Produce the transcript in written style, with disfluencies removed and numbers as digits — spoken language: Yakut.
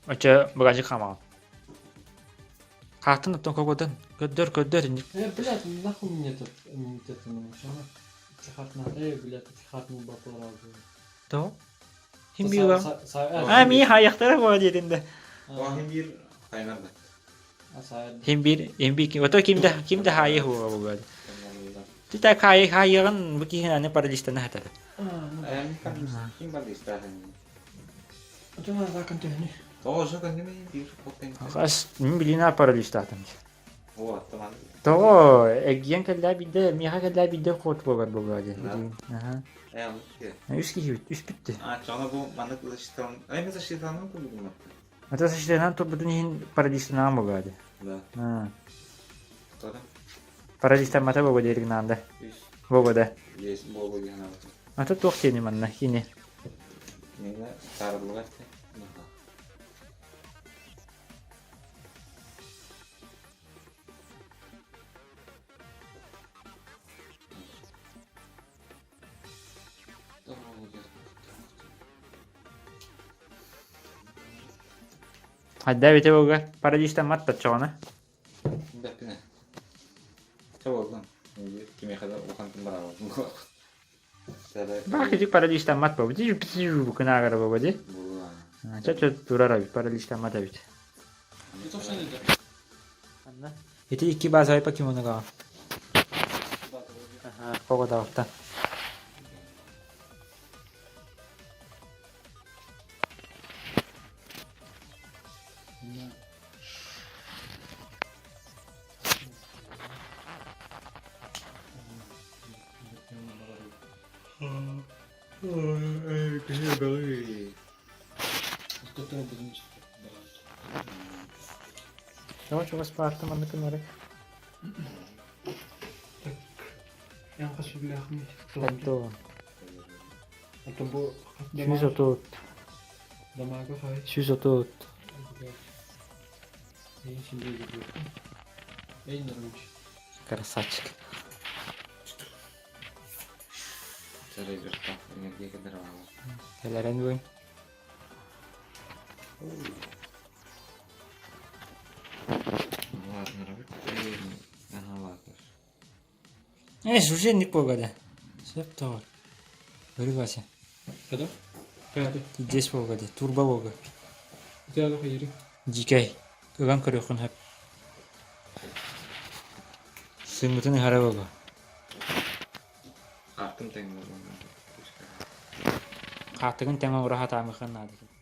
Оччо багажник хаамаҕын. Хааттын оттон когодан көрдөр көрдөр инник. Э, блядь, нахуй мне этот иммунитет научила. Хатна, э, блядь, хатну батора. Тоҕо? Хим биир А, мии хаайахтара буола диэтин да. Хим биир хайнар да. Хим биир, хим биир ким, ото ким да, ким да хаайы хуга буолуо. Ти так хаайы хаайыгын бу киһин аны паралистана хатар. Ким паралистаһын? Хас мин билина паралистаатым. Тоҕо эргийэн кэллээ биирдэ, миэхэ кэллээ биирдэ хот буолар буолуо диэн. Аха. Үс киһибит, үс бүттэ. Ата защитанан турбутун иһин парализтанаан буолуо дии. Парализтаммата буолуо диэригин аанда. Буолуо да. Ата туох диэни манна кини? Хайда эбитэ буолга парализтаммат оччоҕуна Бэппинэ. Чэ буоллун. Кимиэхэ да улахан бараабатын Баах ити парализтаммат буолбут. Кынаагара буолба дии. Чэ чэ турар эбит, парализтаммат эбит. Ити икки базовай покемоныга. Погодалыктан. Тоҕо чугас баартым маннык гынары? Эн хас үбүлээхмий? Антон. Антон бу 130. Дамага хай. 130. Красавчик. Кэлэрэн буй. Э, уже погода. Сөп тоҕор. Көрү Вася. Когда? Здесь погода. Турбо бога. Дикай. Дикай. Ыган көрүөххүн сөп. Сыҥмытын ыһара бога. Хаартым тэҥ Хааттыгын тэҥ оҥоро сатаамыххын наада.